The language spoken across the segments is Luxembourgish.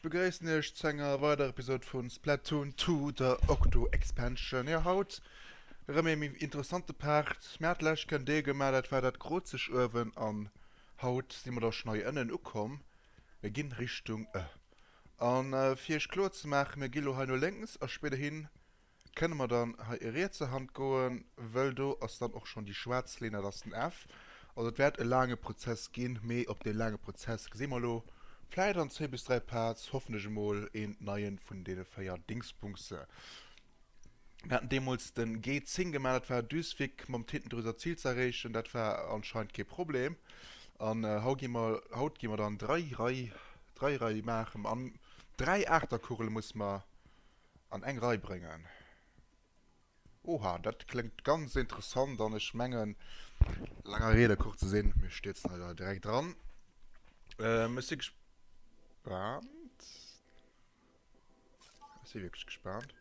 begréissen iech zu enger weiderer Episode vun Splatoon 2, der Octo Expansion. Jo, haut erëm ee méi interessante Part. Mir hate lescht Kéier en Deel gemaach, dat war dat Grozeg uewen, an haut si mer da schonn hei ënnen ukomm. Mir ginn Richtung Ë. An fir iech kloer ze maachen, mir gi lo hei no lénks a spéiderhin Kënne mer dann hei rietser Hand goen, wëll do ass dann och schonn déi schwaarz Linn, dat ass den F. Also et wäert e laange Prozess ginn, mee op dee laange Prozess gesi mer elo vläit an zwee bis dräi Parts hoffentlech emol een neien vun deene 4 Dingsbumse. Mir haten deemools de G10 gemaach, dat war Düswik mam Tintendrüser Zil ze erreechen, dat war anscheinend kee Problem. An haut gi mer, haut gi mer dann drai Rei, drai Rei maachen an dräi Aachterkugele muss mer An eng Rei bréngen. Oha, dat kléngt ganz interessant an ech mengen, langer Rede kurzer Sinn, mir stierzen hei da direkt dran. Ähm, ech si gespaant. Ech si wierklech gespaant.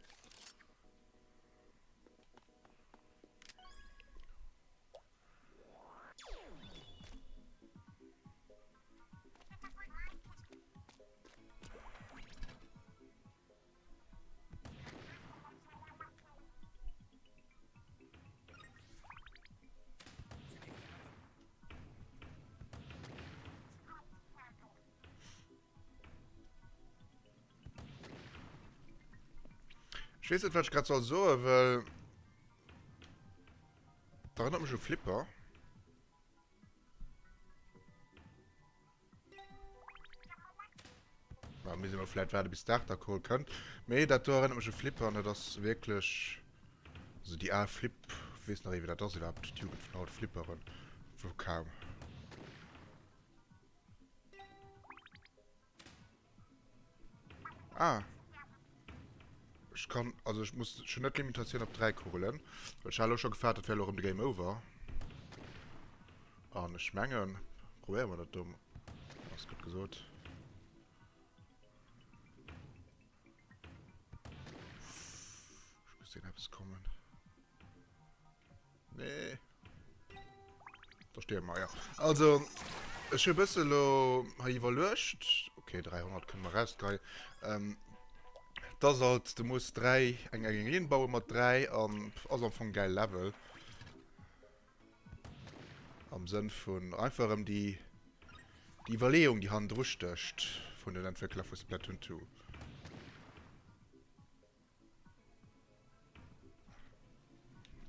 Ech weess net, wat ech grad soll soen, well dat erënnert mech u Flipper. Na, mir sinn vläit waarde bis d'Aachterkohl kënnt. Mee dat do erënnert mech u Flipper an dat ass wierklech also déi al Flip, weess nach ee wéi dat ass iwwerhaapt, d'Jugend vun haut, Flipperen, wou kaum. Ah. Ech kann, also ech muss schon net Limitatioun op 3 Kugelen. Well ech hat elo scho gefaart, dat wär elo erëm de Game Over. An ech mengen, probéiere mer dat do. Ass gutt gesot. Ech gesinn eppes kommen. Nee. Da stierwe mer, ja. Also, ech hu e bësse lo hei iwwerluecht. Okay, 300 kënne mer rausgeien. Ähm, das halt, du muss dräi, eng eng Linn baue mat dräi an ass am Fong gäil Level. Am Sënn vun einfach erëm déi, déi Iwwerleeung, déi hannendru stécht vun den Entwéckler vu Splatoon 2.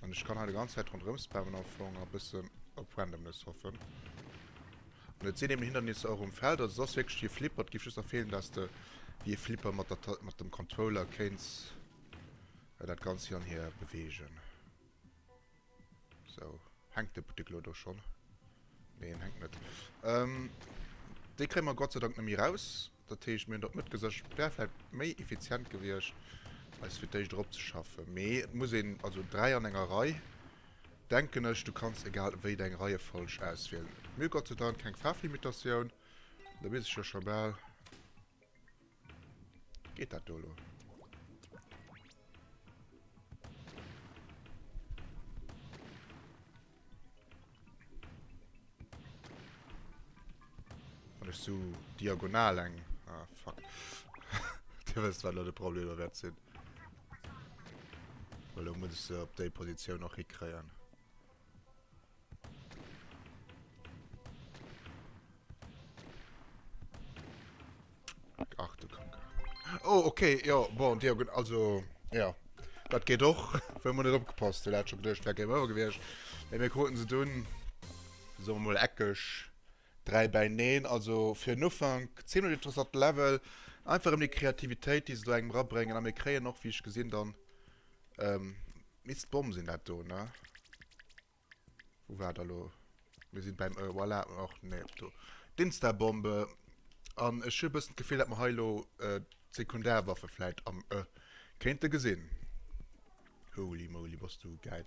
An ech kann hei die ganze Zeit rondrëm spammen am Fong a bëssen op Randomness hoffen. An et sinn eben Hindernisse och um Feld, also es ass wierklech wéi e Flipper, et géif just nach feelen, dass de wéi e Flipper mat der mat dem Controller kéints dat Ganzt hin an hier beweegen. Sou, hänkt de Buttek elo do schonn? Nee, en hänkt net. Ähm, déi kréie mer Gott sei Dank net méi raus. Dat heescht, mir hunn dat net geséchert. Et wär vläicht méi effizient gewiescht, eis fir d'éischt eropzeschaffen. Mee et muss een, also 3 an enger Rei, denken ech, du kanns egal wéi deng Reiefolg auswielen. Mir hu Gott sei Dank keng Faarflimitatioun. Da weess ech jo scho bal. Geet dat do elo? Wann ech sou diagonal eng... Ah, fuck. Dir wësst, wat elo de Problem da wäert sinn. Well elo muss ech se op déi Positioun och hikréien. Ach du Kacke. Oh, okay, jo, bon, Diagon, also, ja. Dat geet och, well mer net opgepasst hunn. Hat scho geduecht, wär Game Over gewiescht. Mee mir kruten se dunn, soe mer mol eckeg, 3 bäineen. Also fir en Ufank zimmlech interessant Level. Einfach ëm déi Kreativitéit, déi se do engem rabréngen. A mir kréien och, wéi ech gesinn, dann, ähm, misst d'Bomm sinn dat do, ne? Wou war der lo? Mir sinn beim Ö, voilà, och nee, do. D'Insta-Bombe. An ech hu e bëssen d'Gefill, datt mer hei lo äh, d'Sekundärwaffe vläit am Ö kéinte gesinn. Holy moly, bass du gäil.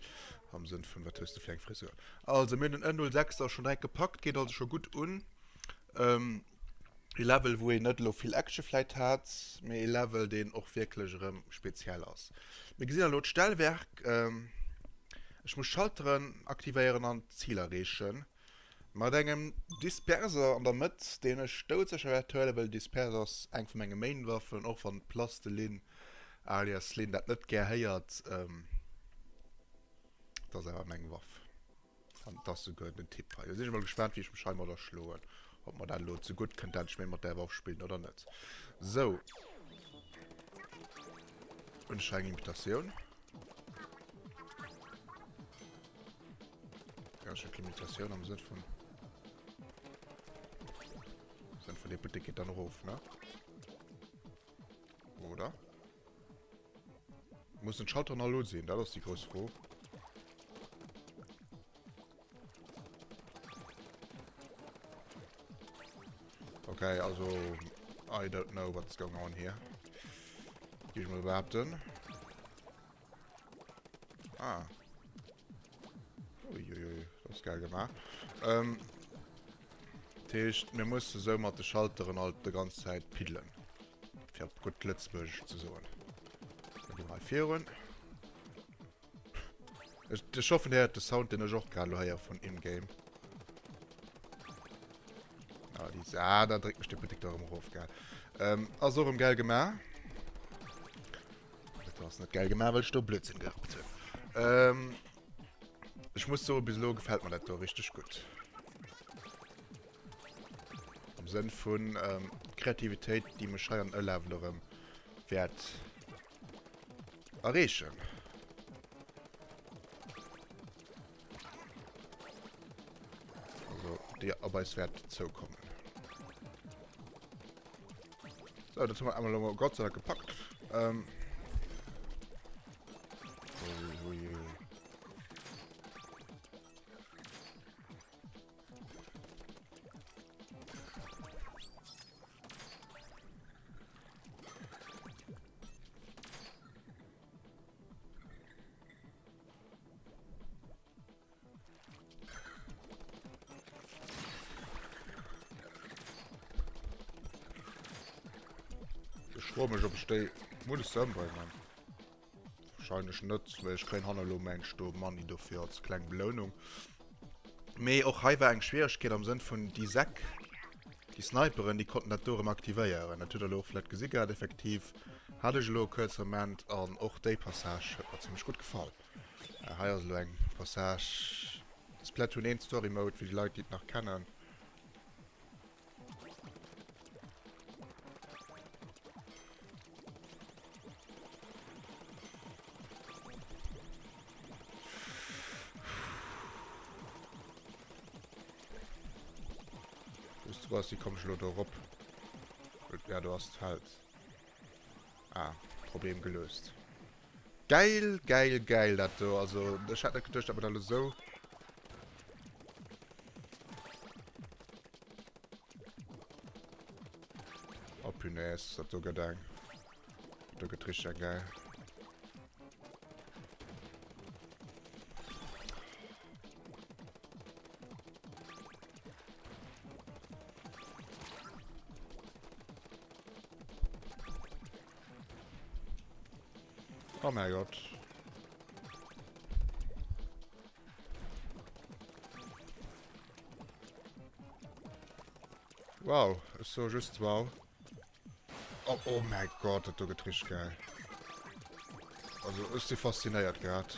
Am Sënn vun, wat hues du fir eng Frisur? Also, mir hunn den Ö06 da schonn direkt gepackt, geet also scho gutt un. Ähm, e Level, wou een net elo vill Action vläit hat, mee e Level, deen och wierklech erëm speziell ass. Mir gesinn elo d'Stellwerk. Ähm, ech muss Schalteren aktivéieren an d'Zil erreechen. Mat engem Disperser an der Mëtt, deen ech doudsécher wäert huelen, well Disperser ass eng vu menge Main-Waffen, och wann d'Plastelin alias Lynn dat net gär héiert. Et ass awer meng Waff. An et ass souguer den Typ hei. Lo sinn ech mol gespaant, wéi ech mech heimadder schloen. Ob mer dat elo zegutt kënnt, dat ech méi mat där Waff spillen oder net. Sou. Hunn ech hei eng Invitatioun? Ja, ech hunn d'Limitatioun am Sënn vun... Sënn vun dee Buttek geet dann erof, ne? Oder? Muss den Schalter nach elo sinn? Dat ass déi grouss Fro. Okay, also I don't know what's going on here. Géif ech mol behaapten. Ah. Uiuiui, dat ass geil gemaach. Ähm, dat heescht, mir musse sou mat de Schalteren alt de ganz Zäit piddelen. Fir op gutt Lëtzebuergesch ze soen. Da gi mer hei virun. Ech, ech hoffen, dir héiert de Sound, deen ech och grad elo héiere vun in-game. Ah, die, ah, da dréckt mech de Buttek do erëm erof, geil. Ähm, ass och erëm geil gemaach. Dat ass net geil gemaach, well ech do Blödsinn gerappt hunn. Ähm, ech muss soen, bis elo gefält mer dat do richteg gutt. Am Sënn vun ähm, Kreativitéit, déi mech hei an e Level erëm wäert erreechen. Also, déi op eis wäert zoukommen. So, dat hu mer einmal elo Gott sei Dank gepackt. Ähm. Ui, ui, ui. Ech froe mech, ob ech déi muss ëmbréngen. Wahrscheinlech net, well ech kréien hanne lo mengt do Money dofir als kleng Belounung. Mee och hei war eng Schwieregkeet am Sënn vun déi Säck, déi Sniperen, déi konnten dat do erëm aktivéieren. Dat hutt der elo och vläit gesi gehat. Effektiv hat ech elo e kuerze Moment an och déi Passage huet mer zimmlech gutt gefall. Hei ass elo eng Passage Splatoon 1 Story Mode fir déi Leit déi et nach kennen. Wou's du bass, wéi komm ech elo do erop? Ja, do ass d'Feld. Ah, Problem gelöst. Geil, geil, geil dat do. Also, ech hätt net geduecht, dat mer dat elo sou... Oh punaise, dat do gëtt eng. Dat do gëtt richteg eng geil. Oh mein Gott. Wow, ech soe just wow. Oh, oh mein Gott, dat do gëtt richteg geil. Also, ech si faszinéiert grad.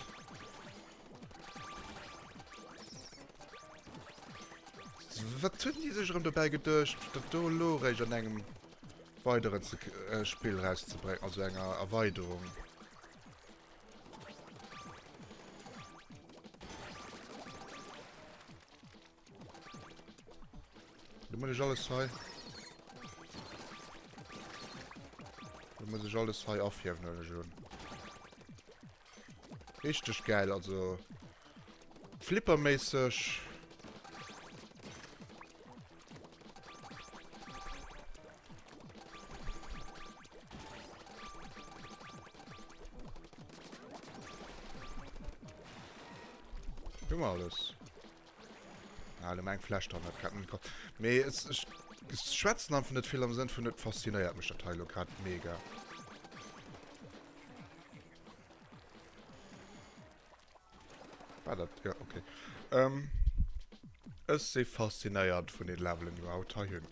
Wat hunn déi sech erëm dobäi geduecht, dat do elo eréischt an engem weideren Spill erauszebréngen, also enger Erweiderung? Do muss ech alles hei... Do muss ech alles hei afierwen, huelen ech un. Richteg geil, also... Flipperméisseg. Hu mer alles. Ah, lo eng Fläsch dran, dat kann net kommen. Mee es, ech, ech schwätzen einfach net vill am Sënn vun, et faszinéiert mech dat hei lo grad mega. War dat? Ja, okay. Ähm, Ech si faszinéiert vun den Levelen, déi mer haut hei hunn.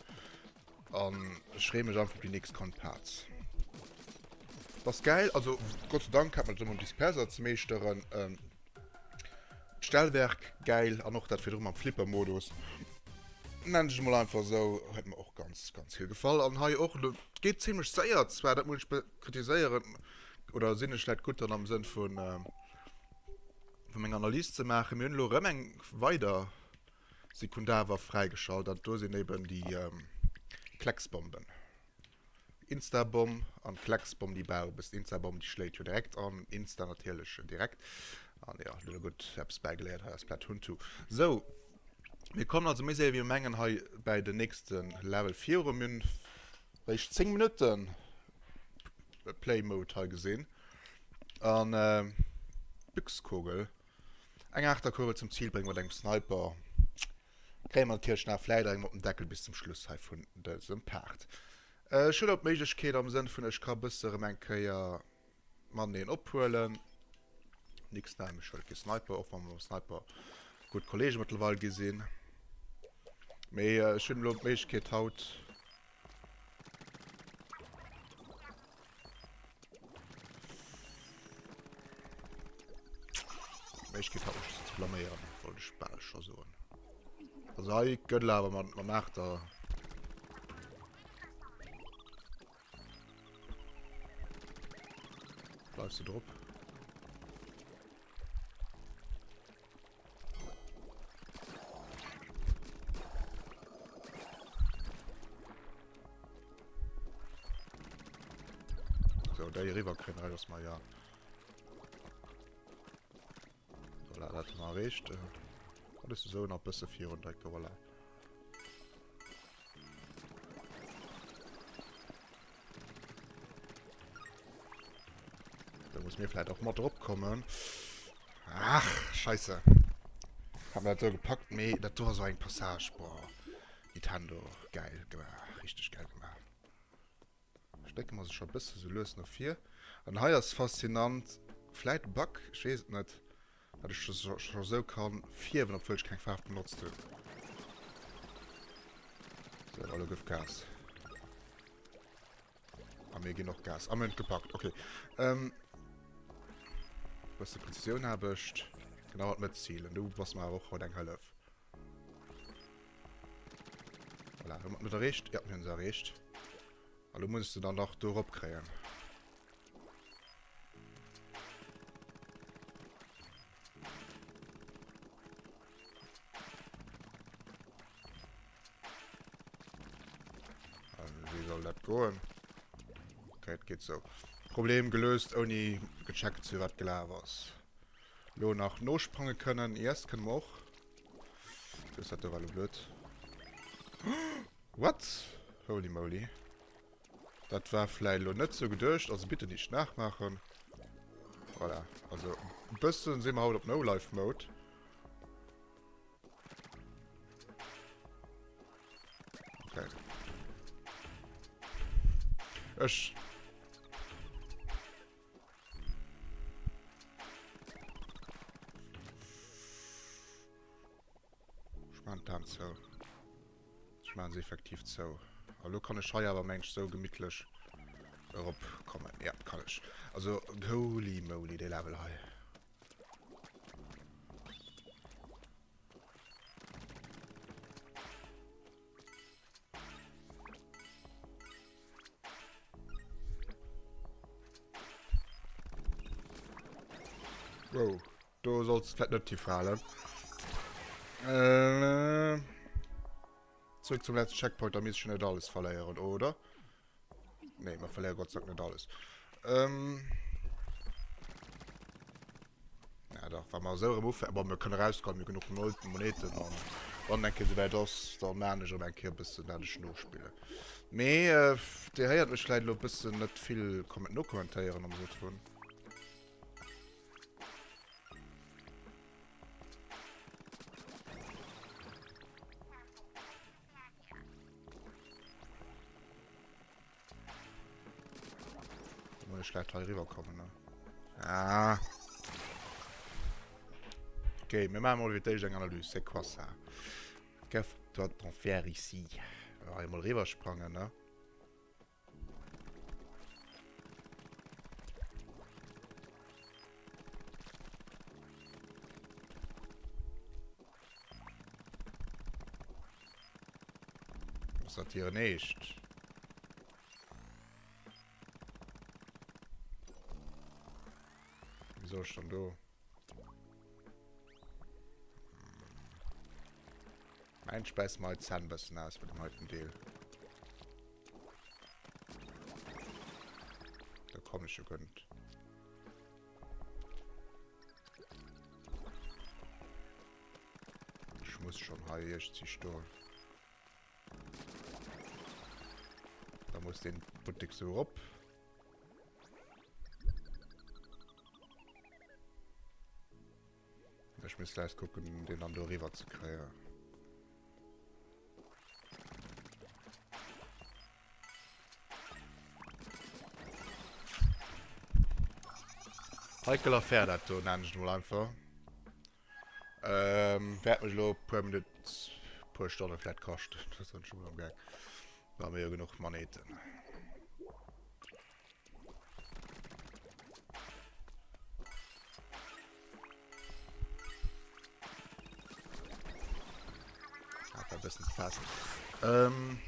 An ech freeë mech einfach op déi nächst kommend Parts. Das geil, also Gott sei Dank hat man dat mam Disperser ze meeschteren. Ähm, D'Stellwerk geil an och dat virdru mam Flipper-Modus. Nennen ech mol einfach esou, huet mer och ganz ganz vill gefall. An hei och, et geet zimmlech séier zwar, dat muss ech kritiséieren, oder sinn ech vläit gutt dran am Sënn vun vun menger Analys ze maachen. Mir hunn elo erëm eng weider Sekundarwaff fräigeschalt, dat do sinn eben déi Klecksbomben. Insta-Bomm an Klecksbomm, déi bal e bëssen Insta-Bomm, déi schléit jo direkt an, Insta natierlech direkt. An jo, elo gutt eppes bäigeléiert hei a Splatoon 2. Sou, mir kommen also méi séier wéi mir mengen hei bäi den nächste Level viru. Mir hunn réischt 10 Minutte Play Mode hei gesinn. An d'Büchskugel, eng Aachterkugel zum Zil bréngen mat engem Sniper. Kréie mer natierlech nach vläit engem op den Deckel bis zum Schluss hei vun dësem Part. Ech hunn och d'Méiglechkeet am Sënn vun ech ka bësse rëm eng Kéier mateneen ophuelen. Nix nein, ech huele kee Sniper, och wa mer mam Sniper gutt Kollege mëttlerweil gi sinn. Mee ech hunn elo d'Méiglechkeet haut. Méiglechkeet haut mech ze blaméieren, wollt ech bal scho soen. Also hei gëtt et awer mat mam Aachter. Bleifs du drop? So, da hier rüber kriegen wir das mal, ja. Voilà, dat haben wir erreicht. Alles so nach ein bisschen virun direkt, voilà. Da muss mir vielleicht auch mal drauf kommen. Ach, scheiße. Hab mir das so gepackt. Nee, das war so ein Passage. Boah. Nintendo, geil gemacht. Richtig geil gemacht. Stecke wir sich schon ein bisschen so lues nach vir. An hei ass faszinant. Vielleicht Bug, ich weiß es nicht. Datt ech scho sou kann fierwen, obwuel ech keng Faarf benotzt hunn. Sou, elo gëff Gas. A mir ginn och Gas. A mir hunn et gepackt. Okay. Ähm, bësse Präzisionaarbecht. Genau an d'Mëtt zilen. Du bass mer awer och haut eng Hëllef. Voilà, hu mer d'Mëtt erreecht? Ja, mir hunn se erreecht. A lo muss ech se dann nach do erop kréien. Wéi soll dat goen? Okay, et geet sou. Problem gelöst, ouni gecheckt ze hu wat gelaf ass. Lo nach nosprange kënnen. Yes, kënne mer och. Just dat do war lo blöd. What? Holy moly. Dat war vläit elo net sou geduecht, also bitte nicht nachmachen. Voilà, also e bëssen si mer haut op No-Life-Mode. Okay. Ech... Ech maachen d'Aen zou. Ech maachen se effektiv zou. A lo kann ech hei awer mengt sou gemittlech erop kommen. Ja, kann ech. Also, holy moly, dee Level hei. Wow. Do solls de vläit net tief halen. Äh, zurück zum letzten Checkpoint, da misst ich net alles verléieren, oder? Nee, mer verléiere Gott sei Dank net alles. Ähm. Ja, dach, wa mer esou erëm ufänken, bon, mir kënne rauskommen, mir hu genuch Moneten an wann eng Kéier esouwäit ass, da maan ech erëm eng Kéier e bëssen dat ech nospillen. Mee, äh, dir héiert mech vläit elo e bëssen net vill nokommentéieren am Sënn vun. Muss ich vielleicht hei rüber kommen, ne? Ah. Okay, wir machen mal wieder eng Analyse. C'est quoi ça? Qu'est-ce que tu attends faire ici? Hei emol eriwwer sprangen, ne? Ass dat hiren Eescht? Wéi soll ech dann do? Mein ech bäiss mer hei d'Zänn bëssen aus bei dem heiten Deel. Da kommen ech jo guer net. Ech muss schon hei iergendwéi stoen. Da muss den Buttek so erop. Ech muss gleich gucken, den dann do riwwer ze kréien. Heikel Affär dat do, nennen ech et mol einfach. Ähm, wäert mech elo puer Minutt, puer Stonne vläit kaschten. Dat ass dann schon mol am Gaang. Da hu mir jo genuch Maneten. Hat war bëssen ze fest. Ähm.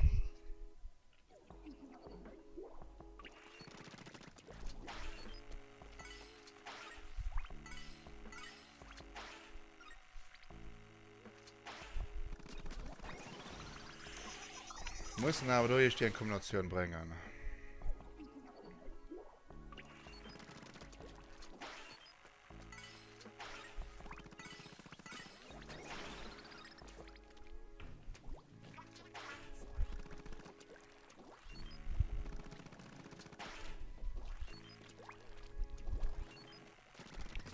Mussen awer do iergdi eng Kombinatioun bréngen.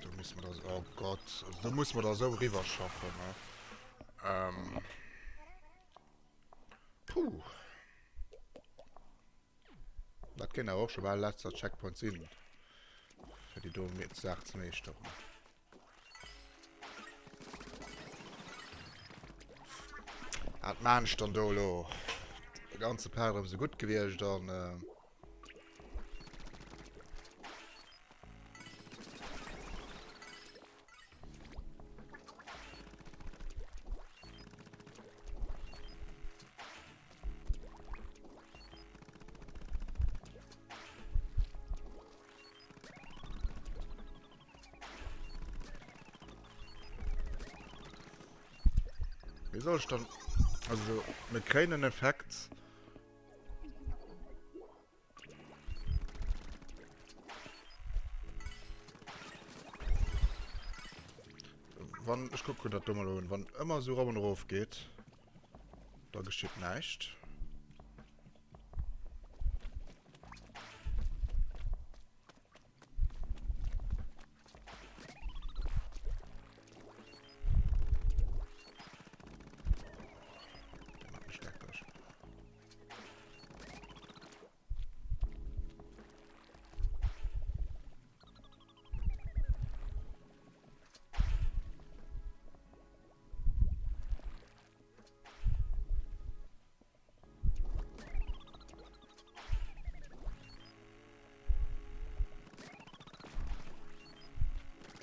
Do muss man das, oh Gott, also do muss man da so riwer schaffen, ne? Ähm. Puh. Dat kéint awer och scho bal letzter Checkpoint sinn, fir déi do Saach ze meeschteren. Wat maan ech dann do elo? De ganze Part erëm sou gutt gewiescht an... Äh Wéi soll ech dann... Also, mir kréien en Effekt. Wann, ech kucken dat do mol un, wann ëmmer esou rop an erof geet, da geschitt näischt.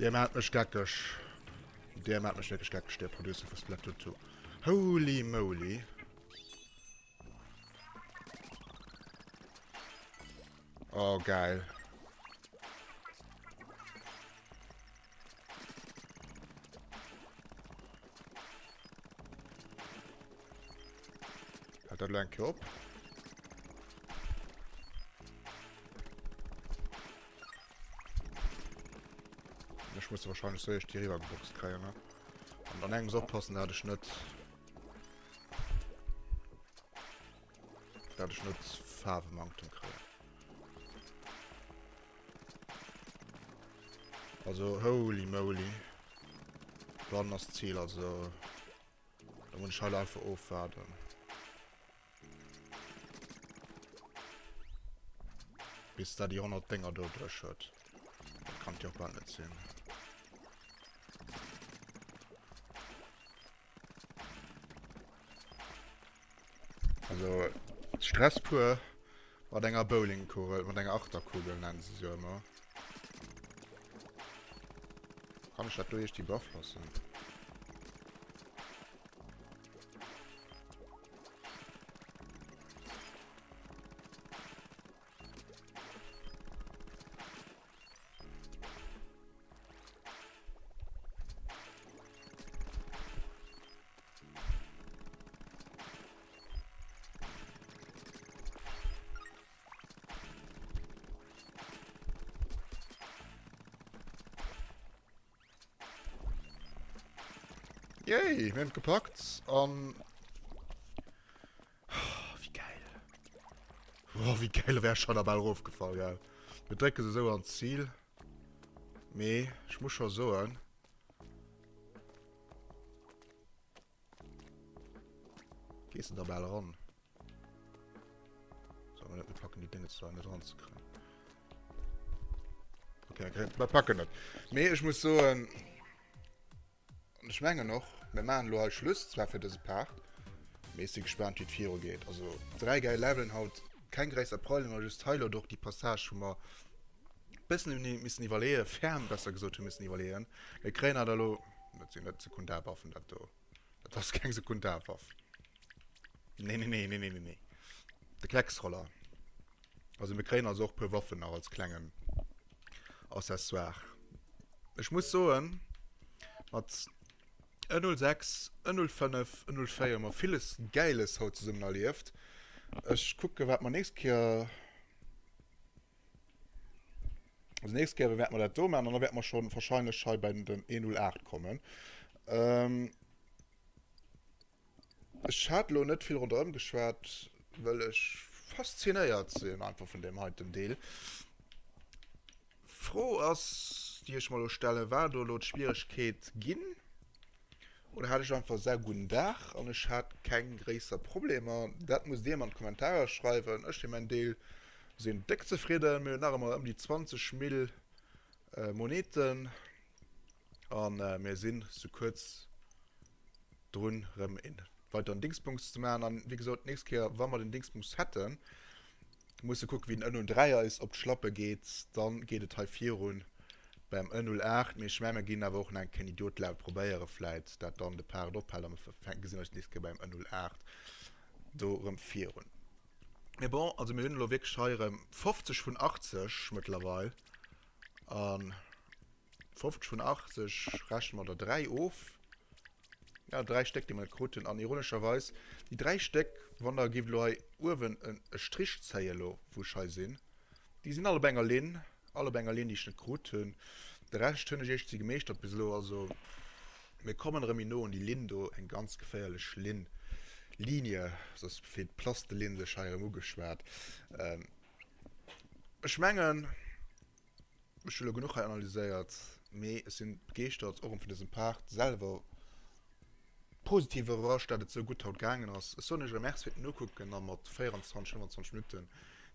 Der macht mich geckig. Der macht mech geckeg. Der macht mech wirklich geckeg, der Producer vu Splatoon 2. Holy moly. Oh, geil. Hält dat elo eng Kéier op? Ech muss wahrscheinlech so echt déi riwwer geboxt kréien, ne? An an engems oppassen, dat ech net... Dat ech net Faarwemanktem kréien. Also, holy moly. Dann ass d'Ziel, also... Da muss ich halt einfach ofwarten. Bis da die 100 Dinger do durch huet. Dat kann jo bal net sinn. Also Stress pur mat enger Bowlingkugel, mat enger Achterkugel nennen se se jo ëmmer. Kann ech dat do iergendwéi beaflossen? Yay, mir hunn et gepackt an oh, wéi geil. Oh, wéi geil, da wär ech schon bal erofgefall, gell. Mir drécke se esou an d'Zil. Mee ech muss scho soen, Gees de da bal eran? So, wir net packen die Dinge zwar net ranzekriegen. Okay, okay, wir packen net. Mee ech muss soen, an ech mengen och, mir maachen elo hei Schluss, zwar fir dëse Part, mee ech si gespaant, wéi et viru geet. Also, dräi gäil Levelen haut, keng gréisser Problemer, just hei elo och déi Passage, wou mer bëssen hunn missen iwwerleeën, ferm besser gesot hu missen iwwerleeën. Mir kréien awer elo, dat sinn net Sekundarwaffen, dat do. Dat ass keng Sekundarwaff. Nee, nee, nee, nee, nee, nee, nee. De Klecksroller. Also mir kréien also och puer Waffen nach als klengen Accessoire. Ech muss soen, mat 106, 105, 104 hu mer villes Gäiles haut zesummen erlieft. Ech kucke wat mer nächst Kéier Also nächst Kéier wäerte mer dat do maachen an da wäerte mer schon wahrscheinlech hei bei den 108 kommen. Ähm, ech hat lo net vill ronderëm geschwat, well ech faszinéiert sinn einfach vun deem heiten Deel. Fro ass, déi ech mer lo stellen, war do lo d'Schwieregkeet ginn? Oder hat ech einfach e sehr gudden Dag an ech hat keng gréisser Problemer? Dat musst dir mer an d'Kommentarer schreiwen. Ech fir mäin Deel sinn déck zefridden. Mir hunn nach ëmmer ëm déi 20 Mill Moneten an mir sinn sou kuerz drun rëm een weideren Dingsbums ze maachen. An wéi gesot, d'nächst Kéier wa mer den Dingsbums hätten, Musse kucken wéi den 103 eis op d'Schlappe geet, dann geet et hei virun beim 108, mee ech mengen mir ginn awer och nach eng Kéier en Idiot laut probéieren vläit dat dann de Part ophält a mir gesinn eis d'nächst Kéier beim 108 do rëm virun. Mee bon, also mir hunn elo wierklech hei erëm 50 vun 80 mëttlerweil an 50 vun 80 rechne mer der 3 of. Ja, 3 Stéck, déi mer net krut hunn. An ironescherweis, déi 3 Stéck, wann der gift elo hei uewen en e Strich zéien, elo wou ech hei sinn, déi sinn all op enger Linn, all op enger Linn, déi ech net krut hunn. De Rescht hunn ech iergendwéi gemeeschtert bis elo. Also mir kommen erëm méi no un déi Linn do, eng ganz geféierlech Linn, Linie, soss fir d'Plastelinn sech hei erëm ugeschwat. Ech mengen. Ech hu lo genuch hei analyséiert, mee ech sinn begeeschtert och vun dësem Part, selwer positiv iwwerrascht dat et sou gutt haut gaangen ass. Ech soen iech e Merci fir d'Nokucken a mat 24, 25 Minutten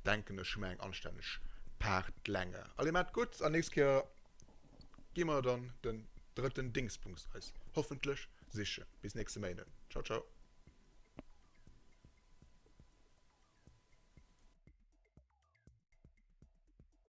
denken ech hu mer eng anstänneg Partlänge. Allez maat gutt an nächst Kéier gi mer dann den drëtten Dingsbums eis hoffentlech sichen. Bis nächste Méinden. Ciao ciao.